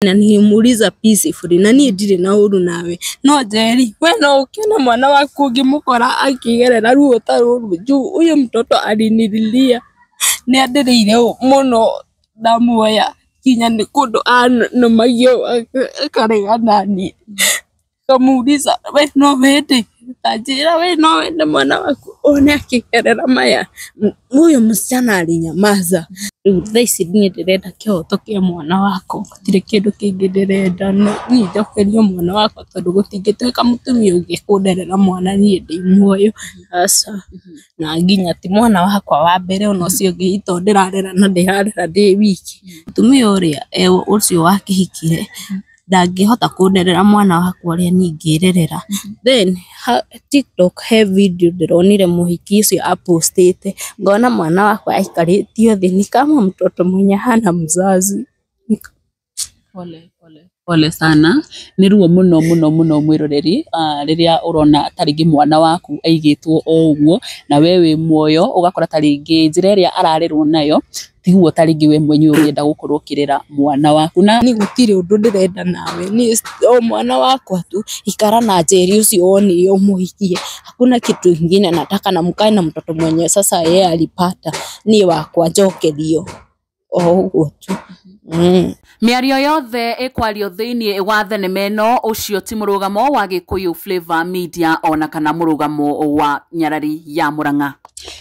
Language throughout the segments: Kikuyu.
Na nilimuuliza peacefully na niĩ ndirĩ na ũru nawe. No Njeri, we no ũkene mwana waku ũngĩmũkora akĩgerera ruo ta rũrũ juu huyo mtoto alinililia. Nĩ andĩrĩire mũno ndamuoya nginya nĩ kũndũ anũmagio akarega naniĩ. Ngamuuliza, we no wende? Akanjĩra, we no wende mwana waku one akĩgerera maya? Huyo msichana alinyamaza. Rĩu thaa ici niĩ ndĩrenda kĩhoto kĩa mwana wakwa, gũtirĩ kĩndũ kĩngĩ ndĩrenda no niĩ njokerio mwana wakwa tondũ gũtingĩtuĩka mũtumia ũngĩ kũnderera mwana niĩ ndĩ muoyo, aca. Na nginya ti mwana wakwa wa mbere ona ũcio ũngĩ to ndĩrarera na ndĩrarera ndĩ wiki. Mũtumia ũrĩa ũcio wakĩhikire ndangĩhota kũnderera mwana wakwa ũrĩa niĩ ingĩrerera. Then TikTok he video ndĩronire mũhiki ũcio apostĩte ngona mwana wakwa aikarĩtio thĩ ni kama mtoto mwenye hana mzazi. Pole pole pole sana. Nĩ ruo mũno mũno mũno mwĩroreri, rĩrĩa ũrona ta rĩngĩ mwana waku aigĩtwo o ũguo na we wĩ muoyo, ũgakora ta rĩngĩ njĩra ĩrĩa ararerwo nayo tiguo ta rĩngĩ we mwenyewe ũngĩenda gũkorwo ũkĩrera mwana waku na Niĩ gũtirĩ ũndũ ndĩrenda nawe, niĩ o mwana wakwa tu, ikara na Njeri ũcio wonire ũmũhikie. Hakuna kitu ingine nataka na mkae na mtoto mwenye sasa yeye alipata. Niĩ wakwa njokerio o ũguo tu. Mĩario yothe ĩkwario thĩinĩ wa thenema ĩno, ũcio ti mũrũgamo wa Gĩkũyũ Flavor Media ona kana mũrũgamo wa Nyarari ya Mũrang'a.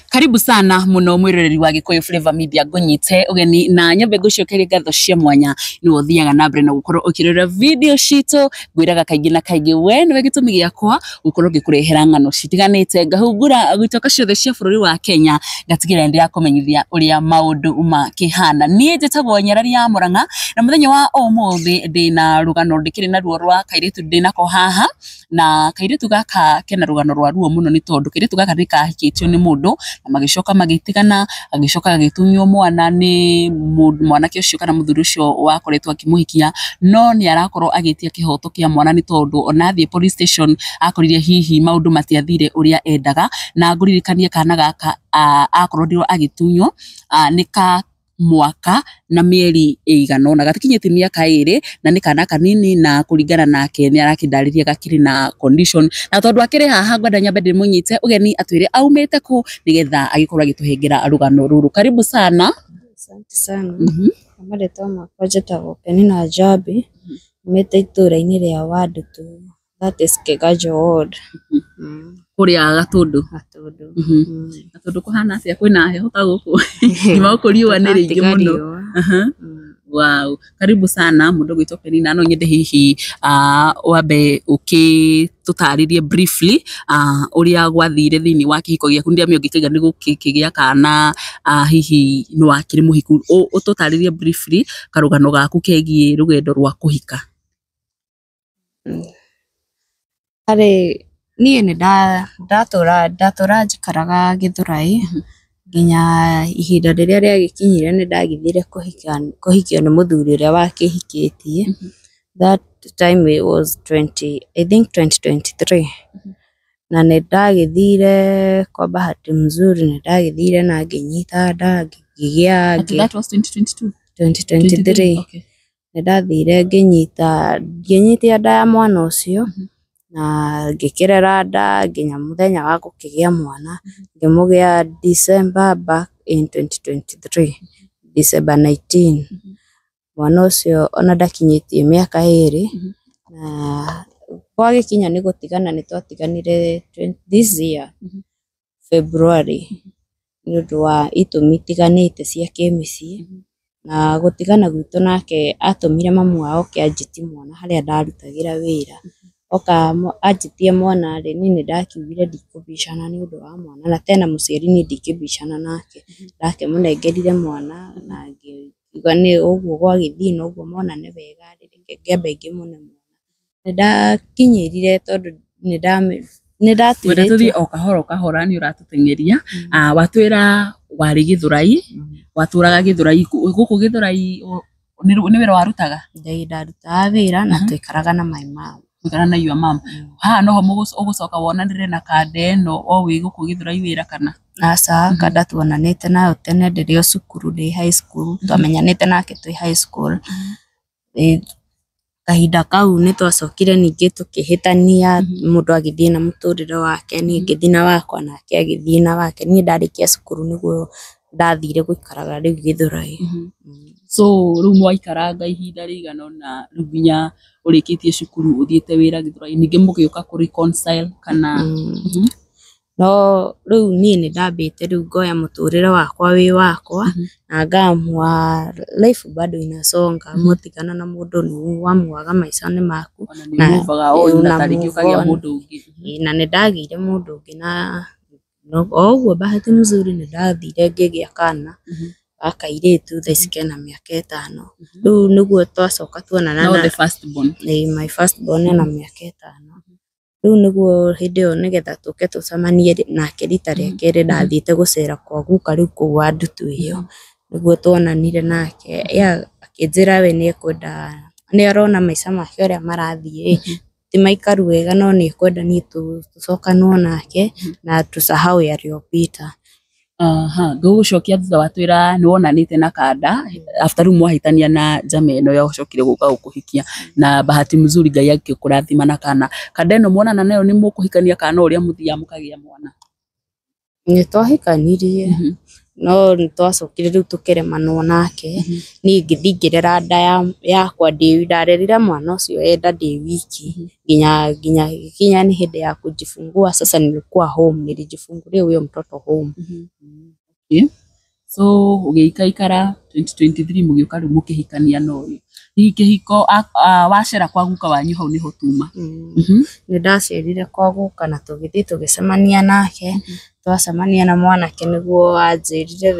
Karibu sana mũno mwĩroreri wa Gĩkũyũ Flavor Media, ngũnyite ũgeni na nyambe ngũcokerie ngatho cia mwanya nĩwe ũthiaga na mbere na gũkorwo ũkĩrora video citũ. Ngwĩraga kaingĩ na kaingĩ we nĩwe gĩtũmi gĩakwa gũkorwo ngĩkũrehera ng'ano citiganĩte, ngahungura gwitoka ciothe cia bũrũri wa Kenya, ngatigĩrĩra nĩndĩrakũmenyithia ũrĩa maũndũ makĩhana. Niĩ njĩtagwo Nyarari ya Mũrang'a na mũthenya wa ũmũthĩ ndĩna rũgano ndĩkĩrĩ naruo rwa kairĩtu ndĩnako haha, na kairĩtu gaka kena rũgano rwa ruo mũno nĩ tondũ kairĩtu gaka nĩ kahikĩtio nĩ mũndũ na magĩcoka magĩtigana, agĩcoka agĩtunywo mwana nĩ mwanake ũcio kana mũthuri ũcio wakoretwo akĩmũhikia, no nĩ arakorwo agĩtia kĩhoto kĩa mwana nĩ tondũ ona athiĩ police station akorire hihi maũndũ matiathire ũrĩa endaga. Na ngũririkanie kana gaka akorirwo agĩtunywo nĩ ka mwaka na mĩeri ĩigana ũna, gatikinyĩtie mĩaka 2 na nĩ kana kanini, na kũringana nake nĩ arakĩndarĩria gakĩrĩ na condition, na tondũ akĩrĩ haha ngwenda nyambe ndĩmũnyite ũgeni atwĩre aumĩte kũ nĩgetha agĩkorwo agĩtũhengera rũgano rũrũ. Karibu sana. Asante sana. Kwa marĩtwa makwa njĩtagwo Penina Njambi, umĩte itũũra-inĩ rĩa Wandutu, that is Kĩganjo ward. Kũrĩa Gatũndũ. Gatũndũ. Gatũndũ kũhana atĩa? Kwĩna heho ta gũkũ? Ngima gũkũ riũa nĩ rĩingĩ mũno. Wow. Karibu sana mũndũ ũgwĩtwo Penina. No nyende hihi wambe ũkĩtũtarĩrie briefly ũrĩa gwathire thĩinĩ wa kĩhiko gĩaku. Nĩndĩramenya ũngĩkĩiga nĩ gũkĩgĩa kana hihi nĩ wakĩrĩ mũhiku. Ũtũtarĩrie briefly karũgano gaku kegiĩ rũgendo rwa kũhika. Harĩ niĩ nĩ ndatũra njikaraga Gĩthũrai nginya ihinda rĩrĩa rĩagĩkinyire nĩ ndagĩthire kũhikio nĩ mũthuri ũrĩa wakĩhikĩtie. That time it was 20, I think 2023. Na nĩ ndagĩthire kwa bahati mzuri nĩ ndagĩthire na ngĩnyita nda ngĩgĩa That was 2022? 2023. Okay. Nĩ ndathire ngĩnyitia nda ya mwana ũcio na ngĩkĩrera nda nginya mũthenya wa gũkĩgĩa mwana, ngĩmũgĩa December back in 2023, December 19. Mwana ũcio ona ndakinyĩtie mĩaka 2 na gwagĩkinya nĩ gũtigana nĩ twatiganire this year February nĩ ũndũ wa itũmi itiganĩte cia kĩmĩciĩ. Na gũtigana gwitũ nake atũmire mamu wao oke anjĩtie mwana harĩa ndarutagĩra wĩra. Oka anjĩtie mwana rĩ, niĩ nĩ ndakiugire ndikũbicana nĩ ũndũ wa mwana na tena mũciari niĩ ndingĩbicana nake. Ndakĩmũnengerire mwana na ngiuga nĩ ũguo gwagĩthiĩ na ũguo mwana nĩ wega rĩ, reke ngĩambe ngĩmũne mwana. Nĩ ndakinyĩrire tondũ nĩ ndatuire Wenda tũthiĩ o kahora o kahora nĩ ũratũteng'eria. Watwĩra warĩ Gĩthũrai, watũraga Gĩthũrai, gũkũ Gĩthũrai nĩ wĩra warutaga? Ndĩ ndarutaga wĩra na twaikaraga na my mom. Mũikaraga na your mom. Haha noho ũgũcoka wonanĩre na kanda ĩno o wĩ gũkũ Gĩthũrai wĩra kana? Aca, kanda tuonanĩte nayo tene ndĩrĩ o cukuru ndĩ high school, twamenyanĩte nake twĩ high school. Kahinda kau nĩ twacokire ningĩ tũkĩhĩtania, mũndũ agĩthiĩ na mũtũrĩre wake, niĩ ngĩthiĩ na wakwa nake agĩthiĩ na wake. Niĩ ndarĩkia cukuru nĩguo ndathire gũikaraga rĩu Gĩthũrai. So rĩu mwaikaranga ihinda rĩigana ũna rĩu nginya ũrĩkĩtie cukuru ũthiĩte wĩra Gĩthũrai, ningĩ mũgĩũka kũ reconcile kana? No rĩu niĩ nĩ ndambĩte rĩu ngoya mũtũrĩre wakwa wĩ wakwa, na ngaamua life bado inasonga. Mwatigana na mũndũ nĩ wamuaga maica nĩ maku. Ona nĩ mũvaga on na tarĩngĩ ũkagĩa mũndũ ũngĩ. Ĩĩ, na nĩ ndagĩire mũndũ ũngĩ, na o ũguo bahati mzuri nĩ ndathire ngĩgĩa kana ga kairĩtu, thaa ici kena mĩaka 5. Rĩu nĩguo twacoka tuonana No na the first born? Ĩĩ, my first born ena mĩaka 5 rĩu. Nĩguo hĩndĩ ĩyo nĩgetha tũke tũcemanie nake rita rĩa kerĩ, ndathiĩte gũcera kwa guka rĩu kũu wa ndutu ĩyo, nĩguo tuonanire nake. Ya akĩnjĩra we nĩ ekwenda, nĩ arona maica make ũrĩa marathiĩ ĩ ti maikaru wega, no nĩ ekwenda niĩ tũcokanwo nake na tusahau yaliyopita. Aha, ngũgũcokia thutha wa twĩra nĩ wonanĩte na kanda after rĩu mwahĩtania na njama ĩno yacokire gũka gũkũhikia, na bahati mzuri Ngai agĩkũrathima na kana. Kanda ĩno mwonana nayo nĩ mũkũhikania kana no ũrĩa mũthiaga mũkagĩa mwana? Nĩ twahikanirie, no nĩ twacokire rĩu tũkĩremanwo nake. Niĩ ngĩthiĩ ngĩrera nda yakwa ndĩ, ndarerire mwana ũcio enda ndĩ wiki nginya nginya nĩ hĩndĩ ya kujifungua. Sasa nilikuwa home, nilijifungulia huyo mtoto home. Okay. So ũgĩikaikara 2023 mũgĩũka rĩu mũkĩhikania na ũyũ. Hihi kĩhiko wacera kwa guka wanyu hau nĩho tuma? Nĩ ndacerire kwa guka na tũgĩthiĩ tũgĩcemania nake. Twacemania na mwanake nĩguo anjĩrire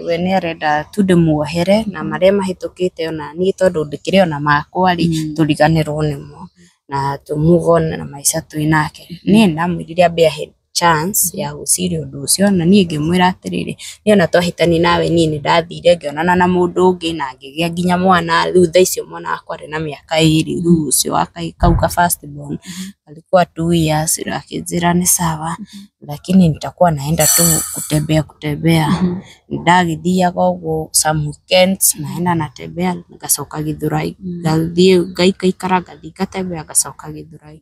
we nĩ arenda tu ndĩmuohere na marĩa mahĩtũkĩte, ona niĩ tondũ ndĩkĩrĩ ona makwa rĩ, tũriganĩrwo nĩmo na tũ move on na maica twĩ nake. Niĩ ndamwĩrire ambe ahe chance ya gwĩciria ũndũ ũcio, na niĩ ngĩmwĩra atĩrĩrĩ, niĩ ona twahĩtania nawe, niĩ nĩ ndathire ngĩonana na mũndũ ũngĩ na ngĩgĩa nginya mwana. Rĩu thaa icio mwana wakwa arĩ na mĩaka 2. Rĩu ũcio wa kau ka first born alikuwa 2 years. Akĩnjĩra nĩ sawa, lakini nitakuwa naenda tu kutembea kutembea. Ndagĩthiaga ũguo some weekends, naenda natembea, ngacoka Gĩthũrai, ngathiĩ ngaikaikara, ngathiĩ ngatembea, ngacoka Gĩthũrai.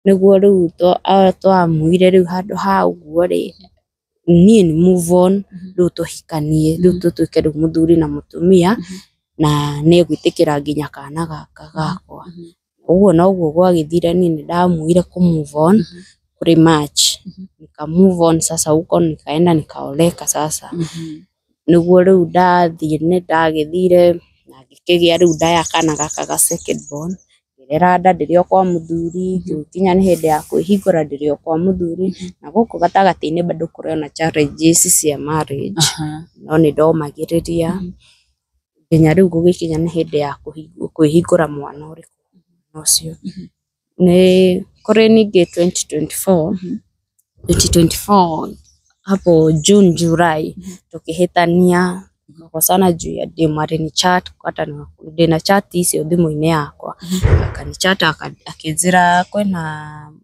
Nĩguo rĩu twamuire rĩu handũ ha ũguo rĩ, niĩ nĩ move on, rĩu tũhikanie, rĩu tũtuĩke rĩu mũthuri na mũtumia, na nĩ egwĩtĩkĩra nginya kana gaka gakwa. Ũguo noguo gwagĩthire. Niĩ nĩ ndamuire kũ move on kũrĩ March, nika move on sasa huko, nikaenda nikaoleka sasa. Nĩguo rĩu ndathiĩ, nĩ ndagĩthire na ngĩkĩgĩa rĩu nda ya kana gaka ga second born. Ngĩrera nda ndĩrĩ o kwa mũthuri, ngĩkinya nĩ hĩndĩ ya kwĩhingũra ndĩrĩ o kwa mũthuri, na gũkũ gatagatĩ-inĩ bado kũrĩ ona challenges cia marriage, no nĩ ndomagĩrĩria nginya rĩu gũgĩkinya nĩ hĩndĩ ya kwĩhingũra mwana ũrĩkũ ũcio. Nĩ kũrĩ ningĩ 2024, 2024 hapo June, July, tukĩhĩtania, tukakosana juu ya demu alinichat. Hata ndĩna chat icio thimũ-inĩ yakwa. Akanichat akĩnjĩra kwĩna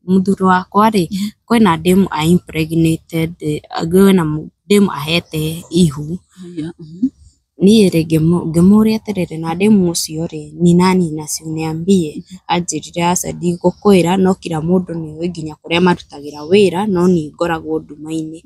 mũthuri wakwa rĩ, kwĩna demu a impregnated, kwĩna demu ahete ihu. Niĩ rĩ, ngĩmũria atĩrĩrĩ, na demu ũcio rĩ ni nani, na si uniambie. Anjĩrire aca, ndigũkwĩra, no kila mũndũ nĩoĩ nginya kũrĩa marutagĩra wĩra, no niĩ ngoragwo nduma-inĩ.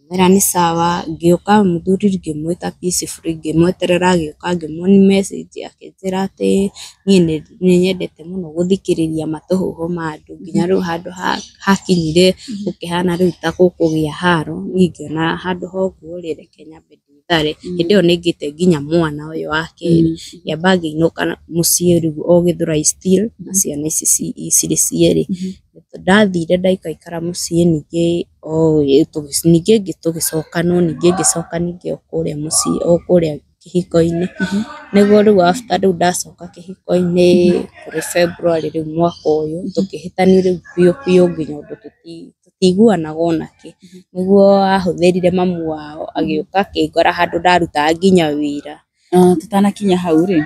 Ngĩmwĩra nĩ sawa. Ngĩũka mũthuri ngĩmwĩta peacefully, ngĩmweterera agĩũka, ngĩmuonia message. Akĩnjĩra atĩ niĩ nĩ nyendete mũno gũthikĩrĩria matũhũhũ ma andũ, nginya rĩu handũ hakinyire gũkĩhana rĩu ta gũkũgĩa haro. Niĩ ngĩona handũ ha ũguo rĩ, reke nyambe ndĩthare. Hĩndĩ ĩyo nĩ ngĩte nginya mwana ũyũ wa kerĩ, ngĩamba ngĩinũka mũciĩ rĩu o Gĩthũrai still na ciana ici cirĩ cierĩ. Ndathire ndaikaikara mũciĩ, ningĩ o ningĩ tũgĩcokanwo, ningĩ ngĩcoka ningĩ o kũrĩa mũciĩ, o kũrĩa kĩhiko-inĩ. Nĩguo rĩu after rĩu ndacoka kĩhiko-inĩ kũrĩ February rĩu mwaka ũyũ, tũkĩhĩtania rĩu biũ biũ nginya ũndũ tũtiguanaga onakĩ. Nĩguo ahũthĩrire mamu wao agĩũka akĩngora handũ ndarutaga nginya wĩra. Tũtanakinya hau rĩ,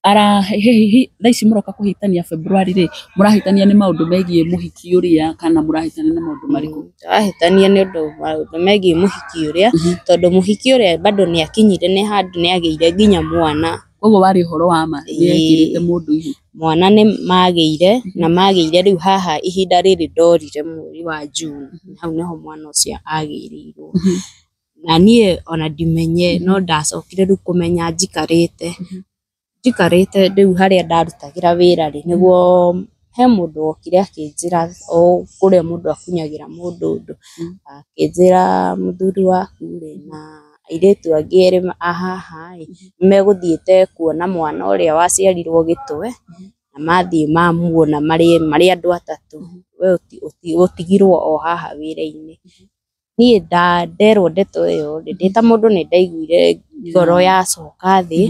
ara hihi thaa ici mũroka kũhĩtania February rĩ, mũrahĩtania nĩ maũndũ megiĩ mũhiki ũrĩa kana mũrahĩtania nĩ maũndũ marĩkũ? Tũrahĩtania nĩ ũndũ maũndũ megiĩ mũhiki ũrĩa, tondũ mũhiki ũrĩa bado nĩ akinyire nĩ handũ nĩ agĩire nginya mwana. Koguo warĩ ũhoro wa ma nĩekĩrĩte mũndũ ihu. Mwana nĩ magĩire na magĩire rĩu haha ihinda rĩrĩ ndorire mweri wa June, hau nĩho mwana ũcio agĩrĩirwo. Na niĩ ona ndimenye, no ndacokire rĩu kũmenya njikarĩte, njikarĩte rĩu harĩa ndarutagĩra wĩra rĩ, nĩguo he mũndũ wokire akĩnjĩra, o kũrĩa mũndũ akunyagĩra mũndũ ũndũ, akĩnjĩra mũthuri waku rĩ na airĩtu angĩ erĩ a haha rĩ, nĩmegũthiĩte kuona mwana ũrĩa waciarirwo Gĩtwe, na mathiĩ mamuona marĩ andũ atatũ, we ũtigirwo o haha wĩra-inĩ. Niĩ nderwo ndeto ĩyo rĩ, ndĩ ta mũndũ nĩ ndaiguire ngoro yacoka thĩ,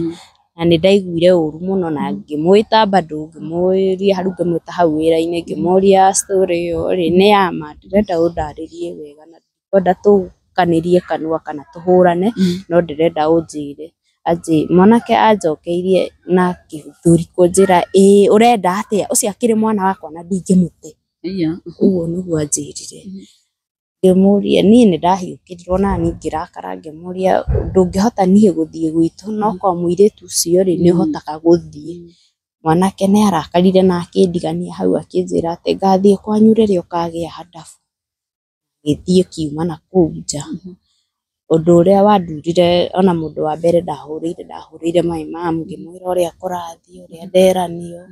na nĩ ndaiguire ũru mũno, na ngĩmwĩta bado ngĩmũria, rĩu ngĩmwĩta hau wĩra-inĩ ngĩmũria story ĩyo rĩ nĩ ya ma, ndĩrenda ũndarĩrie wega na ndikwenda tũkanĩrie kanua kana tũhũrane, no ndĩrenda ũnjĩre. Mwanake anjokeirie na kĩthũri kũnjĩra ĩĩ ũrenda atĩa, ũcio akĩrĩ mwana wakwa na ndingĩmũte. Ũguo nĩguo anjĩrire. Ngĩmũria, niĩ nĩ ndahiũkĩrirwo na niĩ ngĩrakara ngĩmũria ndũngĩhota niĩ gũthiĩ gwitũ, no kwa mũirĩtu ũcio rĩ nĩ ũhotaga gũthiĩ. Mwanake nĩ arakarire na akĩndigania hau akĩnjĩra atĩ ngathiĩ kwanyu rĩrĩa ũkagĩa handabu. Ngĩthiĩ kiuma na kũu nja. Ũndũ ũrĩa wandurire ona mũndũ wa mbere ndahũrĩire, ndahũrĩire my mum ngĩmwĩra ũrĩa kũrathiĩ, ũrĩa nderanio.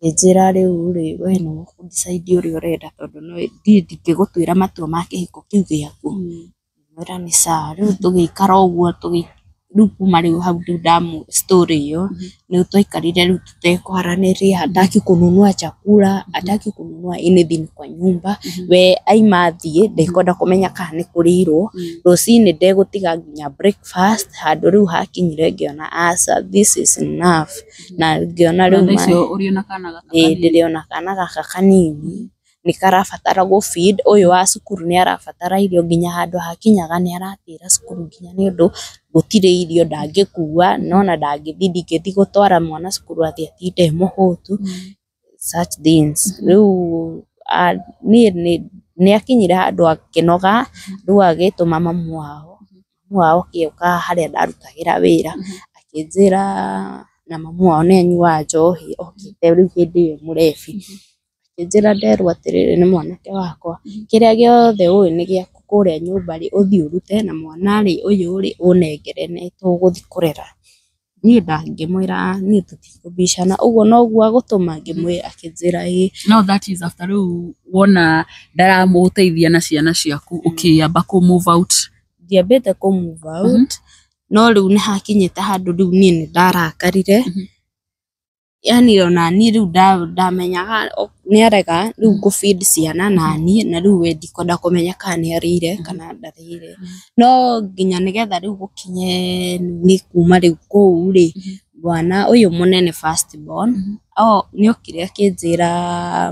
Akĩnjĩra rĩu rĩ we nĩwe ũkũ decide ũrĩa ũrenda tondũ niĩ ndingĩgũtuĩra matua ma kĩhiko kĩu gĩaku. Ngĩmwĩra nĩ sawa. Rĩu tũgĩikara ũguo, rĩu kuma rĩu hau rĩu ndamũ story ĩyo, rĩu twaikarire rĩu tũtekwaranĩria, hataki kununua chakula, hataki kununua anything kwa nyumba, we aima athiĩ ndekwenda kũmenya kana nĩ kũrĩirwo, rũcinĩ ndegũtiga nginya breakfast, handũ rĩu hakinyire ngĩona aca this is enough, na ngĩona rĩu Na thaa icio ũrĩ ona kana gaka ĩĩ kanini. ndĩrĩ ona kana gaka kanini nĩ karabatara gũ feed, ũyũ wa cukuru nĩ arabatara irio nginya handũ hakinyaga nĩ aratĩra cukuru nginya nĩ ũndũ gũtirĩ irio ndangĩkua, nona ndangĩthiĩ, ndingĩthiĩ gũtwara mwana cukuru athiĩ atinde e mũhũtu, such things. Rĩu niĩ nĩ akinyire handũ akĩnoga, rĩu agĩtũma mamu wao, mamu wao agĩũka harĩa ndarutagĩra wĩra, akĩnjĩra na mamu wao nĩ anyuaga njohi, okĩte rĩu hĩndĩ ĩyo mũrebi. Akĩnjĩra nderwo atĩrĩrĩ nĩ mwanake wakwa, kĩrĩa gĩothe ũĩ nĩ gĩaku kũrĩa nyũmba rĩ, ũthiĩ ũrute na mwana rĩ ũyũ rĩ ũnengere nĩ tũgũthiĩ kũrera. Niĩ ngĩmwĩra niĩ tũtikũbicana, ũguo noguo agũtũma, ngĩmwĩra akĩnjĩra ĩĩ. No that is after rĩu wona ndaramũteithia na ciana ciaku ũkĩamba kũ move out. Ndiambĩte kũ move out, no rĩu nĩ hakinyĩte handũ rĩu niĩ nĩ ndarakarire, yani ona niĩ rĩu ndamenyaga nĩ arega rĩu ngũ feed ciana naniĩ, na rĩu we ndikwenda kũmenya kana nĩ arĩire kana ndarĩire. No nginya nĩgetha rĩu gũkinye nĩ kuma rĩu kũu rĩ, mwana ũyũ mũnene first born nĩ okire akĩnjĩra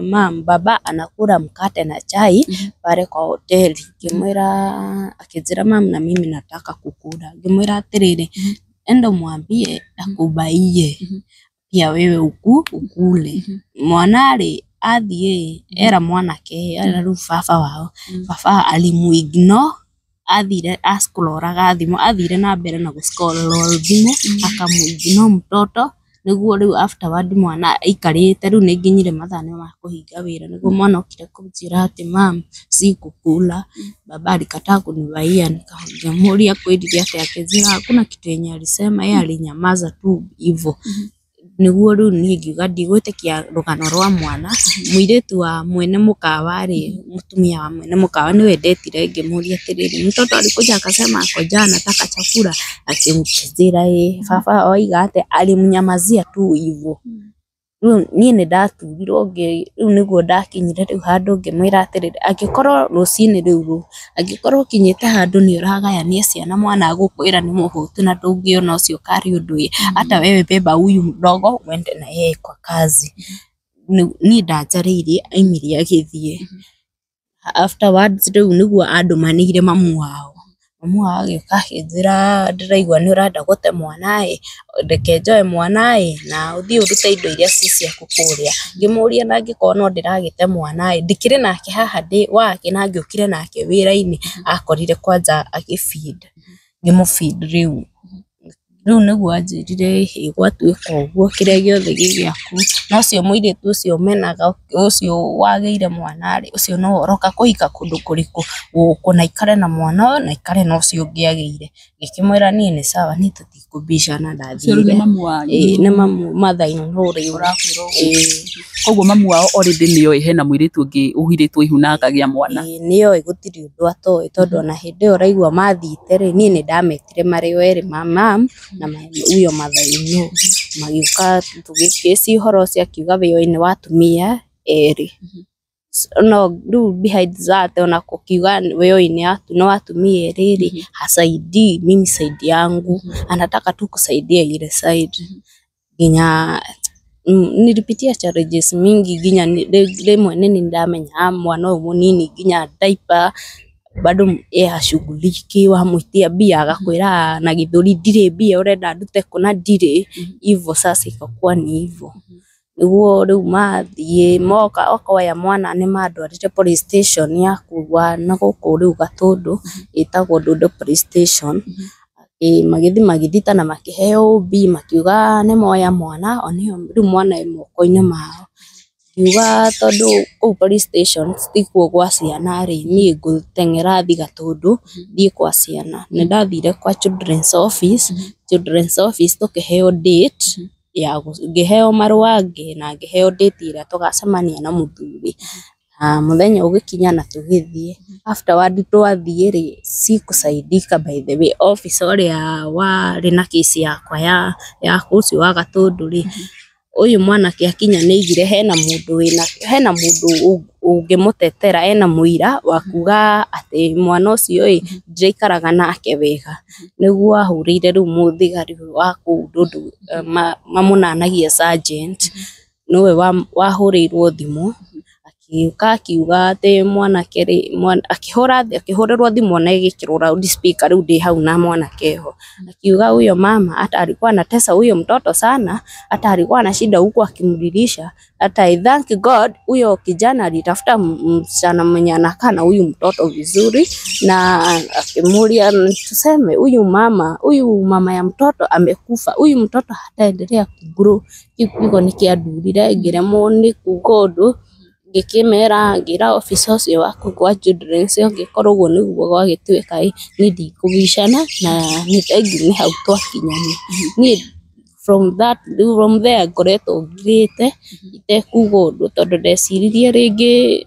mam baba anakula mkate na chai pale kwa hoteli. Ngĩmwĩra, akĩnjĩra mam na mimi nataka kukula. Ngĩmwĩra atĩrĩrĩ, enda umwambie akubaiye pia wewe ukule. Mwana rĩ athiĩ era mwanake era rĩu baba wao, baba alimuignore, athire ascrolraga thimũ, athire na mbere na gũ-scroll thimũ akamuignore mtoto, nĩguo rĩu afterward mwana aikarĩte rĩu nĩ nginyire mathaa nĩ ma kũhinga wĩra, nĩguo mwana okire kũnjĩra atĩ mam sikukula, baba alikataa kunibaia. Ngĩmũria akwĩrire atĩa, akĩnjĩra hakuna kitu yenye alisema, yeye alinyamaza tu hivo. Nĩguo rĩu niĩ ngiuga ndigwĩtĩkia rũgano rwa mwana. Mũirĩtu wa mwene mũkawa rĩ, mũtumia wa mwene mũkawa nĩwe ndetire ngĩmũria atĩrĩrĩ, mtoto alikuja akasema ako njaa anataka chakula, akĩnjĩra ĩĩ. Baba oiga atĩ alimnyamazia tu hivo. Rĩu niĩ nĩ ndaturirwo, rĩu nĩguo ndakinyire rĩu handũ ngĩmwĩra atĩrĩrĩ, angĩkorwo rũcinĩ rũu angĩkorwo ũkinyĩte handũ nĩ ũragayania ciana mwana agũkwĩra nĩ mũhũtu na ndũngĩona ũcio karĩ ũndũ ĩ, hata wewe beba huyu mdogo uende na yeye kwa kazi. Niĩ ndanjarĩirie aimire agĩthiĩ. Afterwards rĩu nĩguo andũmanĩire mamu wao. Mamu wao agĩũka akĩnjĩra ndĩraigua nĩ ũrenda gũte mwana ĩ, reke njoe mwana ĩ na ũthiĩ ũrute indo iria ci ciaku kũrĩa. Ngĩmũria na angĩkorwo no ndĩragĩte mwana ĩ, ndĩkĩrĩ nake haha ndĩ wake na ngĩũkire nake wĩra-inĩ, akorire kwanja agĩ feed, ngĩmũ feed rĩu. Rĩu nĩguo anjĩrire ĩ gwatuĩka ũguo kĩrĩa gĩothe gĩ gĩaku na ũcio mũirĩtu ũcio menaga ũcio wagĩire mwana rĩ ũcio no aroka kũhika kũndũ kũrĩkũ gũkũ na aikare na mwana ũyũ na aikare na ũcio ũngĩ agĩire. Ngĩkĩmwĩra niĩ nĩ sawa niĩ tũtikũbicana Ũcio rĩu nĩ ndathire. mamu wanyu? Ĩĩ nĩ mamu mother in law rĩu. Ũrakwĩra ũguo. Ĩĩ. Koguo mamu wao already nĩoĩ hena mũirĩtu ũngĩ ũhirĩtwo ihu na akagĩa mwana. Ĩĩ nĩoĩ gũtirĩ ũndũ atoĩ tondũ ona hĩndĩ ĩyo ũraigua mathiĩte rĩ niĩ nĩndametire marĩ o erĩ my mum na huyo mother in law magĩũka tũgĩkĩci ũhoro ũcio akiuga wĩoĩ nĩ wa atumia erĩ. No rĩu behind that ona kukiuga wewe ni wa atumia erĩ rĩ hasaidii mimi side yangu anataka tu kusaidia ile side nginya nilipitia challenges mingi nginya rĩmwe nĩ ndamenya mwana ũyũ mũnini nginya diaper bado ye hashughuliki wamwĩtia mbia agakwĩra na gĩthũri ndirĩ mbia ũrenda ndute kũ na ndirĩ hivyo sasa ikakuwa ni hivyo nĩguo rĩu mathiĩ moka okoya mwana nĩ mandwarire police station ya kũu na gũkũ rĩu Gatũndũ ĩtagwo Ndũndũ police station. Ĩ magĩthiĩ magĩthita na makĩheo OB makiuga nĩ moya mwana onĩo rĩu mwana e moko-inĩ mao. Ngiuga tondũ kũu police station tikuo gwa ciana rĩ niĩ ngũteng'era thiĩ Gatũndũ thiĩ kwa ciana. Nĩ ndathire kwa children's office, children's office tũkĩheo date ya ngĩheo marũa na ngĩheo date ĩrĩa tũgacemania na mũthuri. Na mũthenya ũgĩkinya na tũgĩthiĩ. Afterward twathiĩ rĩ sikusaidika by the way officer ũrĩa warĩ na kesi yakwa ya ũcio wa Gatũndũ rĩ ũyũ mwanake akinya nĩ aigire hena mũndũ wĩna hena mũndũ ũngĩmũtetera ena mũira wa kuga atĩ mwana ũcio ĩ ndiraikaraga nake wega. Nĩguo ahũrĩire rĩu mũthigari wa kũu Ndũndũ mamũnanagia sergeant nĩwe wahũrĩirwo thimũ agĩũka akiuga atĩ mwanake rĩ akĩhũrĩrwo thimũ na ĩgĩkĩrwo loud speaker rĩu ndĩ hau na mwanake ho akiuga huyo mama hata alikuwa anatesa huyo mtoto sana hata alikuwa na shida huku akimlilisha hata I thank God huyo kijana alitafuta msichana mwenye anakaa na huyu mtoto vizuri na akimuulia tuseme huyu mama ya mtoto amekufa huyu mtoto hataendelea kugrow. Kĩu kiugo nĩkĩandurire ngĩremwo nĩ kuga ũndũ ngĩkĩmera ngĩra officer ũcio wa kũu kwa children's angĩkorwo ũguo nĩguo gwagĩtuĩka ĩ niĩ ndikũbicana na nĩ thengiũ nĩ hau twakinyania. Niĩ from that from there ngoretwo ngirĩte itekuga ũndũ tondũ ndeciririe rĩngĩ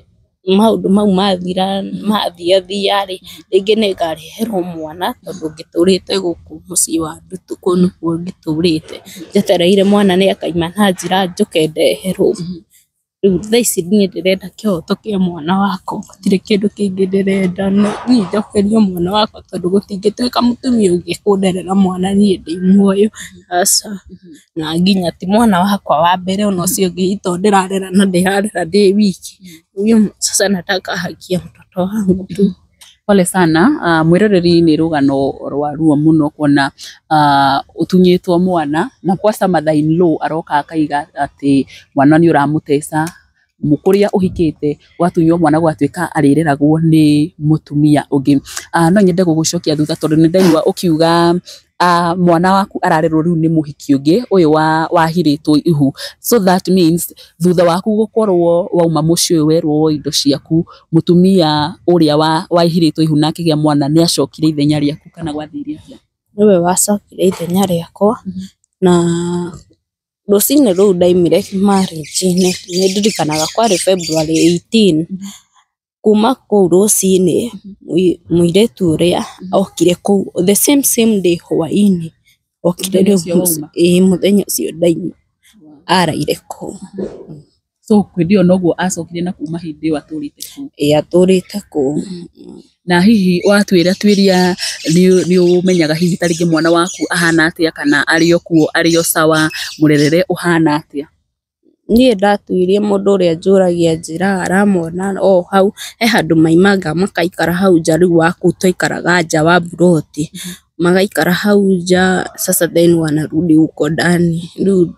maũndũ mau mathira mathiathia rĩ rĩngĩ nĩ ngareherwo mwana tondũ ngĩtũrĩte gũkũ mũciĩ wa Ndutu kũu nĩkuo ngĩtũrĩte njetereire mwana nĩ akaima na njĩra njũke ndeherwo. Rĩu thaa ici niĩ ndĩrenda kĩhoto kĩa mwana wakwa gũtirĩ kĩndũ kĩngĩ ndĩrenda niĩ njokerio mwana wakwa tondũ gũtingĩtuĩka mũtumia ũngĩ kũnderera mwana niĩ ndĩ muoyo aca. Na nginya ti mwana wakwa wa mbere ona ũcio ũngĩ to ndĩrarera na ndĩrarera ndĩ wiki. Huyu sasa nataka haki ya mtoto wangu tu. Pole sana mwiroreri nĩ rũgano rwa ruo mũno kuona ũtunyĩtwo mwana na kwanza mother in law aroka akaiga atĩ mwana nĩ ũramũteca kũrĩa ũhikĩte gwatunywo mwana gwatuĩka arĩreragwo nĩ mũtumia ũngĩ. No nyende gũgũcokia thutha tondũ nĩ ndaigua ũkiuga mwana waku ararerwo rĩu nĩ mũhiki ũngĩ ũyũ wahirĩtwo ihu, so that means thutha waku gũkorwo wauma mũciĩ ũyũ werwo woe indo ciaku mũtumia ũrĩa wahirĩtwo ihu na akĩgĩa mwana nĩ acokire ithenya rĩaku kana gwathire atĩa? Nĩwe wacokire ithenya rĩakwa na rũcinĩ rũu ndaimire marriage-inĩ nĩ ndirikanaga kwarĩ February 18 kuma kũu rũcinĩ mũirĩtu ũrĩa okire kũu the same same day hwainĩ okire Mũthenya rĩu ũcio wauma? Ĩĩ mũthenya ũcio ndaima araire kũu. So hĩndĩ ĩyo noguo acokire na kuma hĩndĩ ĩyo atũrĩte kũu? Ĩĩ atũrĩte kũu. Na hihi watuĩra tuĩria nĩ ũmenyaga hihi ta rĩngĩ mwana waku ahana atĩa kana arĩ o kuo arĩ o sawa mũrerere ũhana atĩa? Niĩ ndatuirie mũndũ ũrĩa njũragia njĩra aramona o hau he handũ maimanga makaikara hau nja rĩu wa kũu twaikaraga nja wa mburoti magaikara hau nja sasa then wanarudi huko ndani rĩu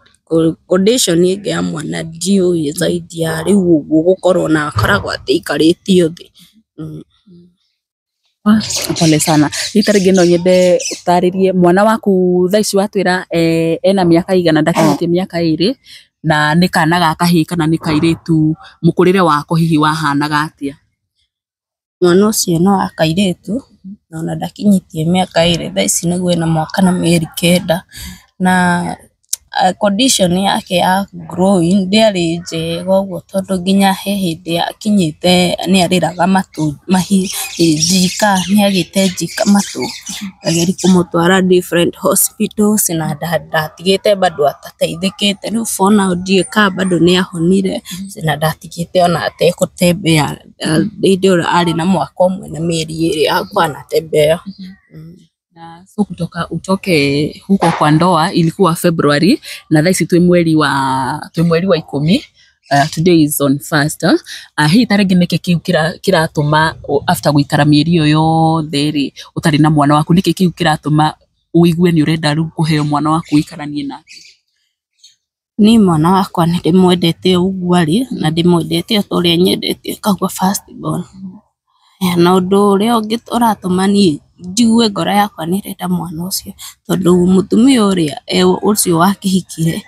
condition ĩngĩ ya mwana ndiũĩ zaidi ya rĩu ũguo gũkorwo na akoragwo atĩ aikarĩtio thĩ. Pole sana. Rita rĩngĩ no nyende ũtarĩrie mwana waku thaa ici watwĩra ena mĩaka igana ndakinyĩtie mĩaka 2 na nĩ kana ga kahĩĩ kana nĩ kairĩtu, mũkũrĩre wako hihi wahanaga atĩa? Mwana ũcio no wa kairĩtu na ona ndakinyĩtie mĩaka 2, thaa ici nĩguo ena mwaka na mĩeri 9 na condition yake ya growing ndĩarĩ njega ũguo tondũ nginya he hĩndĩ akinyĩte nĩ arĩraga matũ njika, nĩ agĩte njika matũ, ngageria kũmũtwara different hospitals na ndatigĩte bado atateithĩkĩte, rĩu for now ndiũĩ kana bado nĩ ahonire na ndatigĩte ona atekũtembea hĩndĩ ĩyo arĩ na mwaka 1 na mĩeri 2 hakuwa anatembea. Na so kutoka utoke huko kwa ndoa ilikuwa February na thaa ici twĩ mweri wa 10. Today is on first. Hihi ta rĩngĩ nĩkĩ kĩu kĩratũma after gũikara mĩeri ĩyo yothe rĩ ũtarĩ na mwana waku, nĩkĩ kĩu kĩratũma ũigue nĩ ũrenda rĩu kũheo mwana waku ũikaranie nake? Niĩ mwana wakwa nĩ ndĩmwendete ũguo arĩ na ndĩmwendete o ta ũrĩa nyendete Kagua first born. Na ũndũ ũrĩa ũngĩ ũratũma niĩ njigue ngoro yakwa nĩ ĩrenda mwana ũcio tondũ mũtumia ũrĩa ũcio wakĩhikire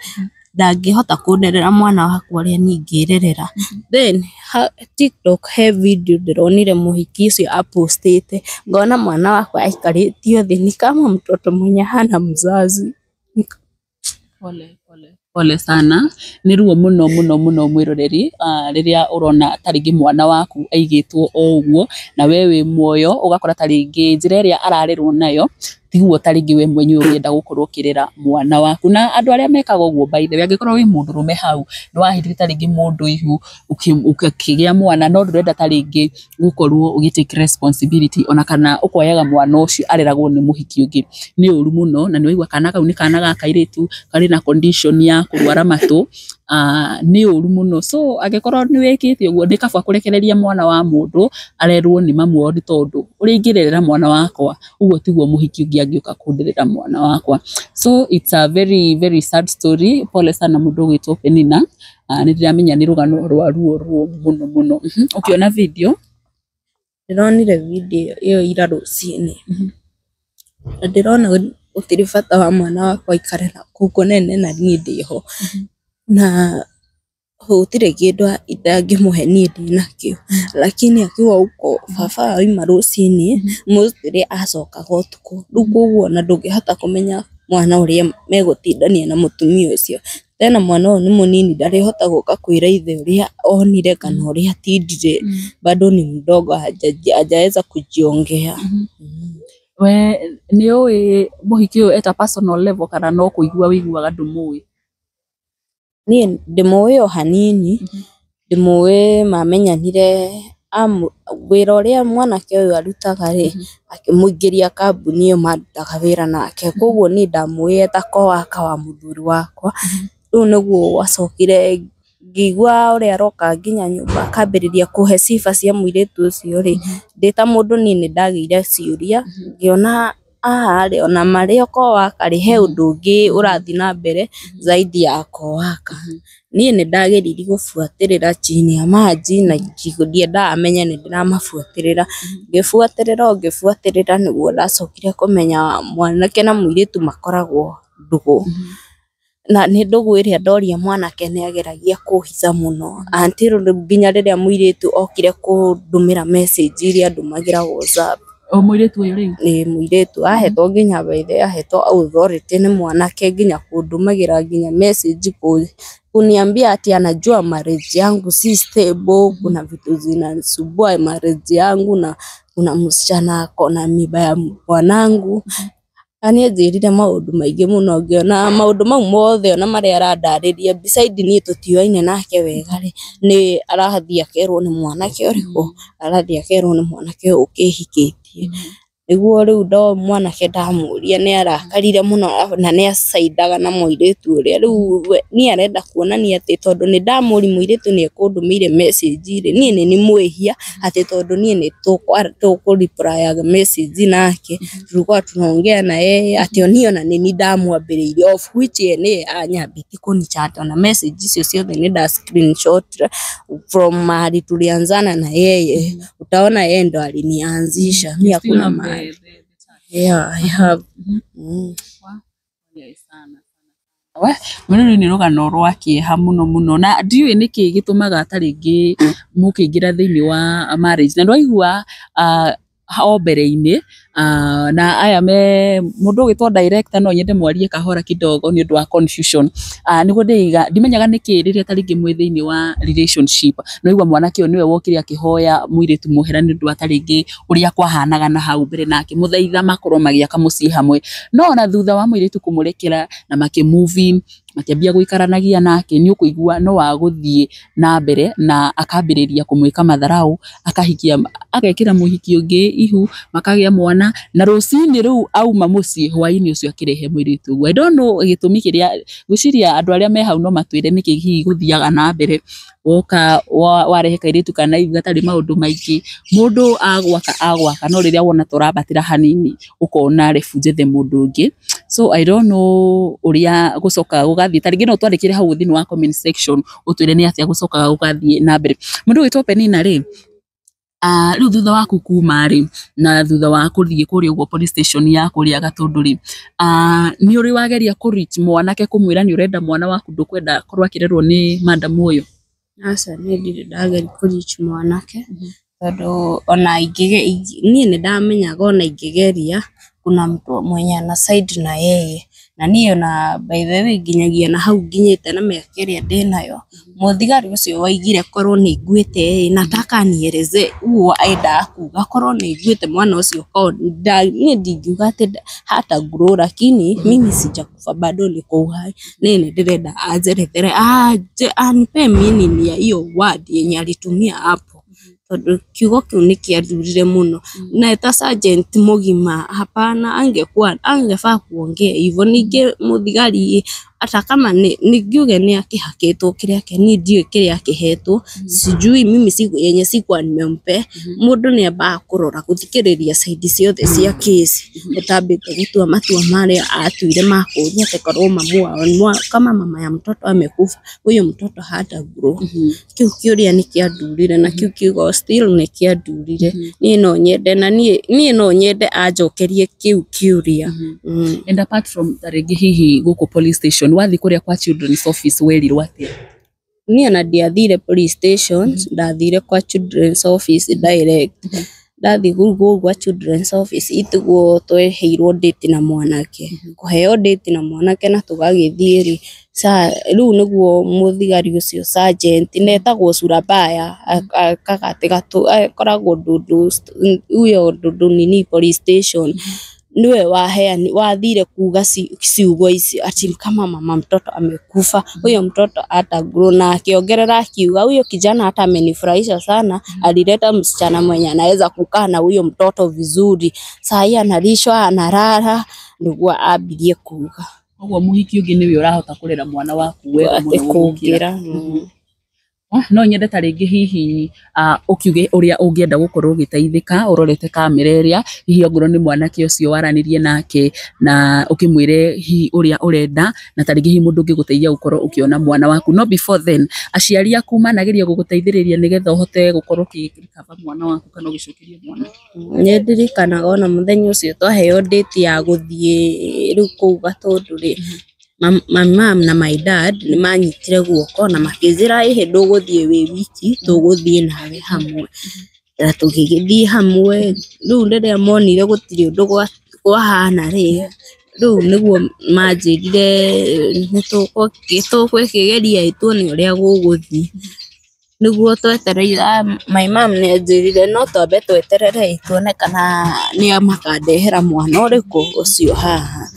ndangĩhota kũnderera mwana wakwa ũrĩa niĩ ingĩrerera. Then TikTok he video ndĩronire mũhiki ũcio apostĩte ngona mwana wakwa aikarĩtio thĩ ni kama mtoto mwenye hana mzazi. Pole pole pole sana, nĩ ruo mũno mũno mũno mwĩroreri, rĩrĩa ũrona ta rĩngĩ mwana waku aigĩtwo o ũguo na we wĩ muoyo, ũgakora ta rĩngĩ njĩra ĩrĩa ararerwo nayo tiguo ta rĩngĩ we mwenyewe ũngĩenda gũkorwo ũkĩrera mwana waku. Na andũ arĩa mekaga ũguo by the way, angĩkorwo wĩ mũndũrũme hau nĩ wahitire ta rĩngĩ mũndũ ihu ũkĩgĩa mwana no ndũrenda ta rĩngĩ gũkorwo ũgĩ take responsibility ona kana ũkoyaga mwana ũcio areragwo nĩ mũhiki ũngĩ, nĩ ũru mũno. Na nĩ waigua kana kau nĩ kana ga kairĩtu karĩ na condition ya kũrwara matũ, nĩ ũru mũno. So angĩkorwo nĩ wĩkĩte ũguo nĩ kaba kũrekereria mwana wa mũndũ arerwo nĩ mamu wao, nĩ tondũ ũrĩa ingĩrerera mwana wakwa ũguo tiguo mũhiki ũngĩ angĩũka kũnderera mwana wakwa. So it's a very very sad story. Pole sana mũndũ ũgwĩtwo Penina, nĩ ndĩramenya nĩ rũgano rwa ruo ruo mũno mũno. Ũkĩona video? Ndĩronire video ĩyo ira rũcinĩ na ndĩrona gũtirĩ bata wa mwana wakwa aikare na kũu kũnene na niĩ ndĩho na gũtirĩ kĩndũ itangĩmũhe niĩ ndĩnakĩo, lakini akiwa huko baba auma rũcinĩ mostly acokaga ũtukũ, rĩu koguo ona ndũngĩhota kũmenya mwana ũrĩa megũtindania na mũtumia ũcio. Tena mwana ũyũ nĩ mũnini ndarĩhota gũka kwĩra ithe ũrĩa onire kana ũrĩa atindire, bado ni mdogo hajaweza kujiongea. We nĩ ũĩ mũhiki ũyũ at a personal level kana no kũigua wĩiguaga ndũmũĩ? Niĩ ndĩmũĩ o hanini, ndĩmũĩ mamenyanire wĩra ũrĩa mwanake ũyũ arutaga rĩ, akĩmũingĩria kambuni ĩyo marutaga wĩra nake, koguo niĩ ndamũĩ eta coworker wa mũthuri wakwa. Rĩu nĩguo gwacokire ngĩigua ũrĩa aroka nginya nyũmba akambĩrĩria kũhe sifa cia mũirĩtu ũcio rĩ, ndĩ ta mũndũ niĩ nĩ ndagĩire ciũria ngĩona haha rĩ ona marĩ o coworker rĩ he ũndũ ũngĩ ũrathiĩ na mbere zaidi ya coworker. Niĩ nĩ ndageririe gũbuatĩrĩra chini ya maji na ndiendaga amenye nĩ ndĩramabuatĩrĩra, ngĩbuatĩrĩra o ngĩbuatĩrĩra nĩguo ndacokire kũmenya mwanake na mũirĩtu makoragwo ndũgũ. Na nĩ ndũgũ ĩrĩa ndoria mwanake nĩ ageragia kũhitha mũno until nginya rĩrĩa mũirĩtu okire kũndũmĩra message iria andũmagĩra WhatsApp. O mũirĩtu ũyũ rĩu? Ĩĩ mũirĩtu ahetwo nginya by the way ahetwo authority nĩ mwanake nginya kũndũmagĩra nginya message kuniambia ati anajua marriage yangu si stable, kuna vitu zinasumbua marriage yangu na kuna msichana ako na mimba ya mwanangu. Na nĩ anjĩrire maũndũ maingĩ mũno ngĩona maũndũ mau mothe ona marĩa arandarĩria beside niĩ tũtiũaine nake wega rĩ, nĩ arathiĩ akerwo nĩ mwanake ũrĩkũ, arathiĩ akerwo nĩ mwanake ũyũ ũkĩhikĩtie. Nĩguo rĩu ndo mwanake ndamũria nĩ arakarire mũno na nĩ acaindaga na mũirĩtu ũrĩa. Rĩu niĩ arenda kuonania atĩ tondũ nĩ ndamũria mũirĩtu nĩ ekũndũmĩire message rĩ, niĩ nĩ nĩ mwĩhia atĩ tondũ niĩ nĩ tũkũ-replyaga message nake, tulikuwa tunaongea na yeye atĩ niĩ ona nĩ niĩ ndamwambĩrĩirie, of which ye nĩye anyambĩtie kũnichat, ona message icio ciothe nĩ nda screenshot from mahali tulianzana na yeye, utaona yeye ndo alinianzisha, mi hakuna mahali. Yeah, I have. We rũrũ nĩ rũgano rwa kĩeha mũno mũno, na ndiũĩ nĩkĩ gĩtũmaga ta rĩngĩ mũkĩingĩra thĩinĩ wa marriage na ndwaigua o mbere-inĩ, na aya me mũndũ ũgwĩtwo director, no nyende mwarie kahora kidogo nĩ ũndũ wa confusion. Nĩguo ndĩiga ndimenyaga nĩkĩ rĩrĩa ta rĩngĩ mwĩ thĩinĩ wa relationship, no igua mwanake ũyũ nĩwe wokire akĩhoya mũirĩtu mũhera nĩ ũndũ wa ta rĩngĩ ũrĩa kwahanaga na hau mbere, na akĩmũthaitha makorwo magĩaka mũciĩ hamwe. No ona thutha wa mũirĩtu kũmũrekera na makĩ move in, makĩambia gũikaranagia nake, nĩ ũkũigua no wagũthiĩ na mbere na akambĩrĩria kũmwĩka matharau, akahikia, agekĩra mũhiki ũngĩ ihu, makagĩa mwana, na rũcinĩ rũu auma mũciĩ hwaĩ-inĩ ũcio akĩrehe mũirĩtu ũguo. I don't know gĩtũmi kĩrĩa, ngwĩciria andũ arĩa me hau no matwĩre nĩkĩ hihi gũthiaga na mbere woka warehe kairĩtu kana ihu gatarĩ maũndũ maingĩ, mũndũ agwaka agwaka, no rĩrĩa wona tũrambatĩra hanini ũkona rebu njethe mũndũ ũngĩ. So I don't know ũrĩa gũcokaga gũgathiĩ, ta rĩngĩ no ũtwandĩkĩre hau thĩinĩ wa comment section ũtwĩre nĩ atĩa gũcokaga gũgathiĩ na mbere. Mũndũ ũgwĩtwo Penina rĩ, rĩu thutha waku kuma rĩ, na thutha wa kũthiĩ kũrĩa ũguo police station ya kũrĩa Gatũndũ rĩ, nĩ ũrĩ wageria kũ reach mwanake kũmwĩra nĩ ũrenda mwana waku, ndũkwenda akorwo akĩrerwo nĩ madam ũyũ? Aca, niĩ ndirĩ ndageria kũ reach mwanake, tondũ ona niĩ nĩ ndamenyaga ona ingĩgeria kuna mtu mwenye ana side na yeye. Na niĩ ona by the way nginyagia na hau nginyĩte na mĩaka ĩrĩa ndĩnayo, mũthigari ũcio waigire korwo nĩ nguĩte ĩ, nataka anielezee ũguo endaga kuga korwo nĩ nguĩte mwana ũcio, korwo niĩ ndingiuga atĩ hata grow, lakini mimi sijakufa, bado niko uhai. Niĩ nĩ ndĩrenda anjerethere, anje anipe meaning ya hiyo word yenye alitumia hapo, tondũ kiugo kĩu nĩ kĩandurire mũno. Na ta sergeant mũgima, hapana, angekuwa angefaa kuongea hivyo. Ningĩ mũthigari hata kama nĩ ngiuge nĩ akĩhakĩtwo kĩrĩa kĩ niĩ ndiũĩ kĩrĩa akĩhetwo, sijui mimi siku yenye sikuwa nimempe. Mũndũ nĩ ambaga kũrora gũthikĩrĩria side ciothe cia kesi ũtambĩte gũtua matua marĩa atuire ma kũũria atĩ korwo mamu wao, kama mama ya mtoto amekufa, huyo mtoto hata grow. Kĩu kĩũria nĩ kĩandurire, na kĩu kiugo still nĩ kĩandurire. Niĩ no nyende, na niĩ no nyende anjokerie kĩu kĩũria. And apart from ta rĩngĩ hihi gũkũ police station, wathiĩ kũrĩa kwa children's office werirwo atĩa? Niĩ ona ndiathire police station, ndathire kwa children's office direct. Ndathiĩ kũu gwa children's office itiguo tweheirwo date na mwanake, kũheo date na mwanake na tũgagĩthiĩ rĩ, rĩu nĩguo mũthigari ũcio sergeant na etagwo Surabaya, akaga atĩ akoragwo Ndundu, huyo Ndundu nini police station, niwe waheani wathire kuga ciugo ici ati kama mama mtoto amekufa, huyo mtoto hata grow. Na akiongerera akiuga huyo kijana hata amenifurahisha sana, alileta msichana mwenye anaweza kukaa na huyo mtoto vizuri, saa hii analishwa, analala, nĩguo ambirie kuga. Koguo mũhiki ũngĩ nĩwe ũrahota kũrera mwana waku wega atĩ mũno gũgũkĩra. Kũngĩra. No nyende ta rĩngĩ hihi ũkiuge ũrĩa ũngĩenda gũkorwo ũgĩteithĩka ũrorete kamera ĩrĩa, hihi ongorwo nĩ mwanake ũcio waranĩrie nake na ũkĩmwĩre hihi ũrĩa ũrenda, na ta rĩngĩ hihi mũndũ ũngĩgũteithia gũkorwo ũkĩona mwana waku. No before then, aciari aku manageria gũgũteithĩrĩria nĩgetha ũhote gũkorwo ũkĩ recover mwana waku kana ũgĩcokerio mwana? Nĩ ndirikanaga ona mũthenya ũcio twaheo date ya gũthiĩ rĩu kũu Gatũndũ rĩ, my mom na my dad nĩ manyitire guoko na makĩnjĩra ĩhĩ, ndũgũthiĩ wĩ wiki, tũgũthiĩ nawe hamwe, na tũgĩgĩthiĩ hamwe. Rĩu rĩrĩa monire gũtirĩ ũndũ kwahana rĩ, rĩu nĩguo manjĩrire nĩ tũgũkĩgeria tuone ũrĩa gũgũthiĩ. Nĩguo twetereire, my mom nĩ anjĩrire no twambe tweterere tuone kana nĩ makandehera mwana ũrĩkũ ũcio haha.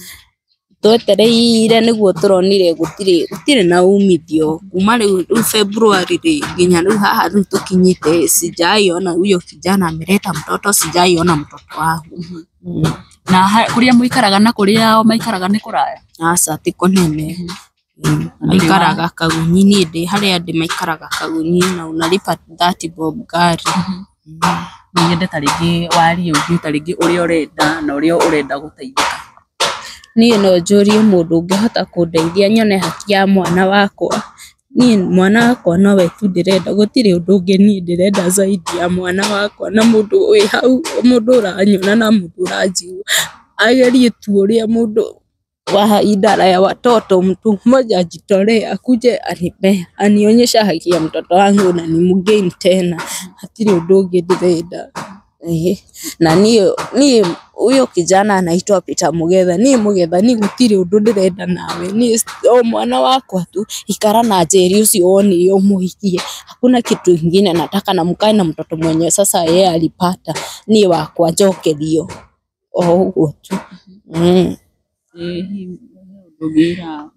Twetereire nĩguo tũronire gũtirĩ na umithio kuma rĩu February rĩ nginya rĩu haha rĩu tũkinyĩte, sijaiona huyo kijana ameleta mtoto, sijaiona mtoto wangu. Na kũrĩa mũikaraga na kũrĩa maikaraga nĩ kũraya? Aca ti kũnene. Maikaraga Kagunyi, niĩ ndĩ harĩa ndĩ maikaraga Kagunyi na unalipa 30 bob ngari. No nyende ta rĩngĩ warie ũngi ta rĩngĩ ũrĩa ũrenda na ũrĩa ũrenda gũteithĩka. Niĩ no njũrie mũndũ ũngĩhota kũndeithia nyone haki ya mwana wakwa. Niĩ mwana wakwa nowe tu ndĩrenda, gũtirĩ ũndũ ũngĩ niĩ ndĩrenda zaidi ya mwana wakwa, na mũndũ wĩ hau, mũndũ ũranyona na mũndũ ũranjigua agerie tu ũrĩa mũndũ wa idara ya watoto, mtu mmoja ajitolee akuje anipe anionyeshe haki ya mtoto wangu na nimgain tena. Hatirĩ ũndũ ũngĩ ndĩrenda. Na niĩ huyo kijana anaitwa Peter Mugetha, niĩ Mugetha niĩ gũtirĩ ũndũ ndĩrenda nawe, niĩ o mwana wakwa tu, ikara na Njeri ũcio wonire ũmũhikie, hakuna kitu ingine nataka, na mkae na mtoto mwenye sasa yeye alipata, niĩ wakwa njokerio o ũguo tu. Ũngĩra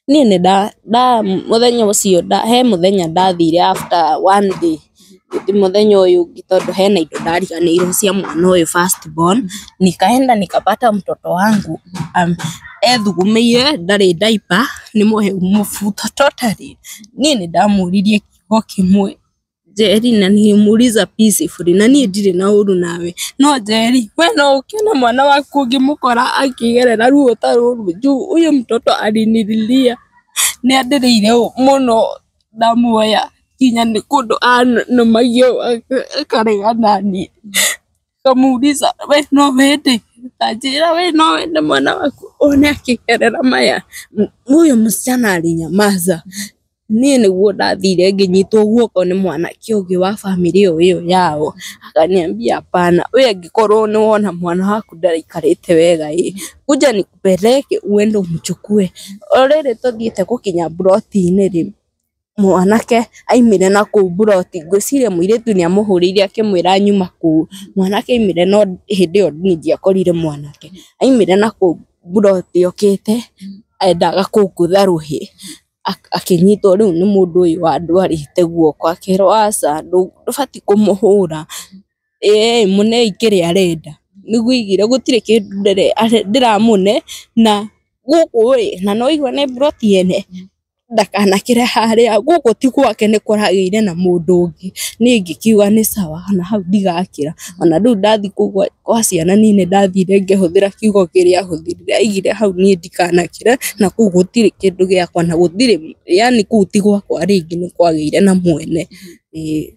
Niĩ nĩ nda mũthenya ũcio he mũthenya ndathire after one day, ti mũthenya ũyũ ũngĩ tondũ hena indo ndariganĩirwo cia mwana ũyũ first born, nikaenda nikapata mtoto wangu ethugumĩire, ndarĩ diaper, nĩ mũhehu mũbuto totally. Niĩ nĩ ndamũririe kiugo kĩmwe, Njeri, na nilimuuliza peacefully, na niĩ ndirĩ na ũru nawe, no Njeri, we no ũkene mwana waku ũngĩmũkora akĩgerera ruo ta rũrũ juu huyo mtoto alinililia, nĩ andĩrĩire mũno ndamuoya nginya nĩ kũndũ anũmagio akarega naniĩ. Ngamuuliza we no wende, ta njĩra we no wende mwana waku one akĩgerera maya. Huyo msichana alinyamaza. Niĩ nĩguo ndathire ngĩnyitwo guoko nĩ mwanake ũngĩ wa bamĩrĩ o ĩyo yao, akaniambia hapana, we angĩkorwo nĩ wona mwana waku ndaraikarĩte wega ĩ, kuja nikupeleke uende umchukue. O rĩrĩ tũthiĩte gũkinya mburoti-inĩ rĩ, mwanake aimire na kũu mburoti, ngwĩciria mũirĩtu nĩ amũhũrĩire akĩmwĩra nyuma kũu, mwanake aimire no hĩndĩ ĩyo niĩ ndiakorire mwanake, aimire na kũu mburoti okĩte endaga kũngũtha rũhĩ, akĩnyitwo rĩu nĩ mũndũ ũyũ wandwarĩte guoko akĩrwo aca ndũbatiĩ kũmũhũra, ĩĩ mũnei kĩrĩa arenda, nĩguo aigire gũtirĩ kĩndũ ndĩramũne na gũkũ ĩ, na no igua nĩ mburoti ene ndakanakĩre harĩa, gũkũ ti gwake nĩ kũragĩire na mũndũ ũngĩ. Niĩ ngĩkiuga nĩ sawa, ona hau ndigakĩra, ona rĩu ndathiĩ kũu kwa ciana niĩ nĩ ndathire ngĩhũthĩra kiugo kĩrĩa ahũthĩrire, aigire hau niĩ ndikanakĩre na kũu gũtirĩ kĩndũ gĩakwa na gũtirĩ, yani kũu ti gwakwa rĩngĩ nĩ kwagĩire na mwene. Ĩĩ.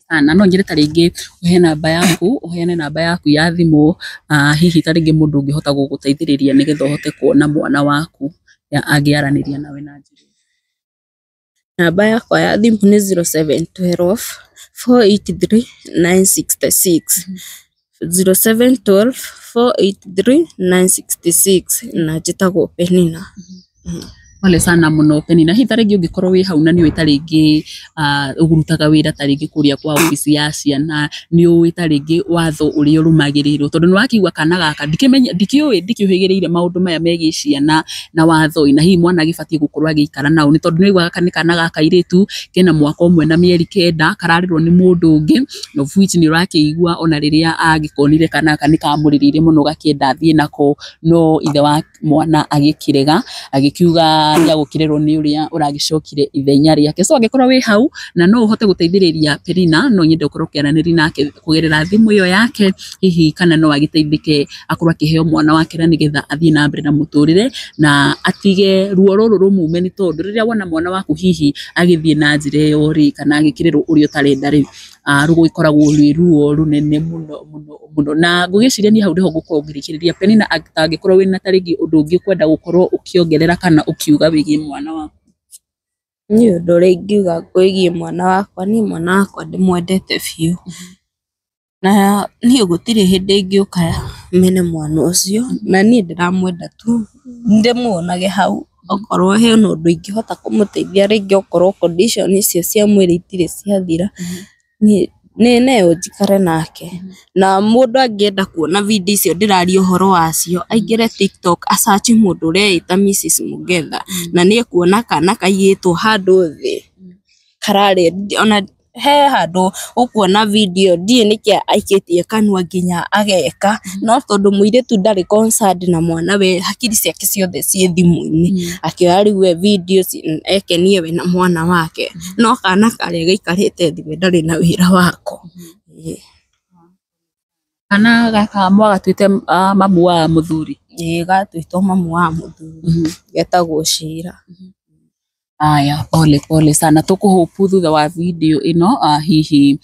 Sana no njĩre ta rĩngĩ ũhe namba yaku, ũheane namba yaku ya thimũ, hihi ta rĩngĩ mũndũ ũngĩhota gũgũteithĩrĩria nĩgetha ũhote kuona mwana waku angĩaranĩria nawe na njĩra. Namba yakwa ya thimũ nĩ 0712 483 966, 0712 483 966, na njĩtagwo Penina. Pole sana mũno Penina, hihi ta rĩngĩ ũngĩkorwo wĩ hau na nĩ ũĩ ta rĩngĩ ũrutaga wĩra ta rĩngĩ kũrĩa kwa obici ya ciana, nĩ ũĩ ta rĩngĩ watho ũrĩa ũrũmagĩrĩrwo, tondũ nĩ wakiuga kana gaka ndikĩmenya ndikĩũĩ ndikĩũhĩgĩrĩire maũndũ maya megiĩ ciana na watho na hihi mwana agĩbatiĩ gũkorwo agĩikara nao, nĩ tondũ nĩ waigua gaka nĩ kana ga kairĩtu kena mwaka ũmwe na mĩeri 9 kararerwo nĩ mũndũ ũngĩ, na of which nĩ ũrakĩigua ona rĩrĩa agĩkonire kana gaka nĩ kamũrĩrĩire mũno gakĩenda athiĩ nako, no ithe wa mwana agĩkĩrega agĩkiuga nĩ agũkĩrerwo nĩ ũrĩa ũragĩcokire ithenya rĩake. So angĩkorwo wĩ hau na no ũhote gũteithĩrĩria Penina, no nyende ũkorwo ũkĩaranĩria nake kũgerera thimũ ĩyo yake, hihi kana no agĩteithĩke akorwo akĩheo mwana wake na nĩgetha athiĩ na mbere na mũtũrĩre na atige ruo rũrũ rũmume, nĩ tondũ rĩrĩa wona mwana waku hihi agĩthiĩ na njĩra ĩyo rĩ, kana agĩkĩrĩrwo ũrĩa ũtarenda rĩ, rũgĩkoragwo rwĩ ruo rũnene mũno mũno mũno, na ngũgĩciria niĩ hau nĩho ngũkorwo ngĩrĩkĩrĩria. Penina, angĩkorwo wĩna ta rĩngĩ ũndũ ũngĩ ũkwenda gũkorwo ũkĩongerera kana ũkiuga wĩgiĩ mwana waku. Niĩ ũndũ ũrĩa ingiuga wĩgiĩ mwana wakwa, niĩ mwana wakwa ndĩmwendete biũ, na niĩ gũtirĩ hĩndĩ ingĩũka mene mwana ũcio, na niĩ ndĩramwenda tu ndĩmuonage hau, okorwo hena ũndũ ingĩhota kũmũteithia rĩngĩ okorwo condition icio cia mwĩrĩ itirĩ ciathira, niĩ nĩ njikare nake. Na mũndũ angĩenda kuona video icio ndĩraria ũhoro wacio, aingĩre TikTok a search mũndũ ũreĩta Mrs Mugetha, na nĩ ekuona kana kaigĩtwo handũ thĩ kararĩa, ona He handũ ũkuona video ndiĩ nĩkĩ aikĩtie kanua nginya ageka, no tondũ mũirĩtu ndarĩ concerned na mwana, we hakiri ciake ciothe ciĩ thimũ-inĩ, akĩoya rĩu we video ekenie we na mwana wake, no kana karĩa gaikarĩte thĩ we ndarĩ na wĩra wako. Ĩĩ. Kana gaka mwagatuĩte mamu wa mũthuri? Ĩĩ, gatuĩtwo mamu wa mũthuri, getagwo Cira. Aya, pole pole sana, tũkũhope thutha wa video ĩno hihi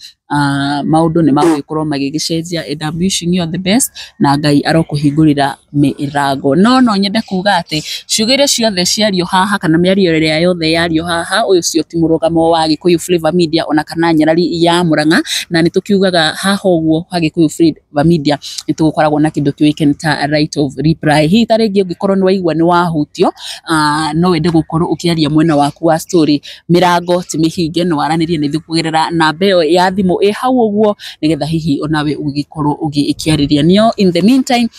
maũndũ nĩ magũgĩkorwo magĩgĩcenjia, and I'm wishing you all the best, na Ngai arokũhingũrĩra mĩrango. No no nyende kuga atĩ ciugo iria ciothe ciario haha kana mĩario ĩrĩa yothe yario haha, ũyũ ũcio ti mũrũgamo wa Gĩkũyũ Flavour Media ona kana nyarari ya Mũrang'a, na nĩ tũkiugaga haha ũguo ha Gĩkũyũ Flavour Media nĩ tũgũkoragwo na kĩndũ kĩũĩkaine ta right of reply. Hihi ta rĩngĩ ũngĩkorwo nĩ waigua nĩ wahutio, no wende gũkorwo ũkĩaria mwena waku wa story, mĩrango ti mĩhinge, no waranĩrie na ithuĩ kũgerera namba ĩyo ya thimũ ĩ hau ũguo, nĩgetha hihi onawe ũgĩkorwo ũgĩkĩarĩria nĩo. In the meantime,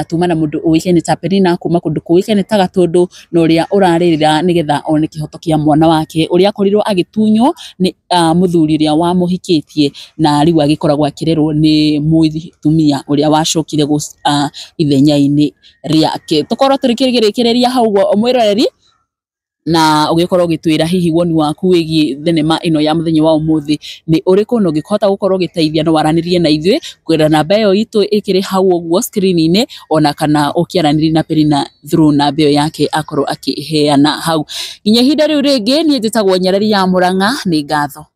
tuma na mũndũ ũĩkaine ta Penina kuma kũndũ kũĩkaine ta Gatũndũ, na ũrĩa ũrarĩrĩra nĩgetha one kĩhoto kĩa mwana wake ũrĩa akorirwo agĩtunywo nĩ mũthuri ũrĩa wamũhikĩtie, na rĩu agĩkoragwo akĩrerwo nĩ mũtumia ũrĩa wacokire ithenya-inĩ rĩake. Tũkorwo tũrĩkĩrĩria hau ũguo mwĩroreri, na ũgĩkorwo ũgĩtwĩra hihi woni waku wĩgiĩ thenema ĩno ya mũthenya wa ũmũthĩ nĩ ũrĩkũ, na ũngĩhota gũkorwo ũgĩteithia no waranĩrie na ithuĩ kũgerera namba ĩyo itũ ĩkĩrĩ hau ũguo screen-inĩ, ona kana ũkĩaranĩrie na Penina through namba ĩyo yake akorwo akĩheana hau. Nginya ihinda rĩu rĩngĩ, niĩ njĩtagwo Nyarari ya Mũrang'a, nĩ ngatho.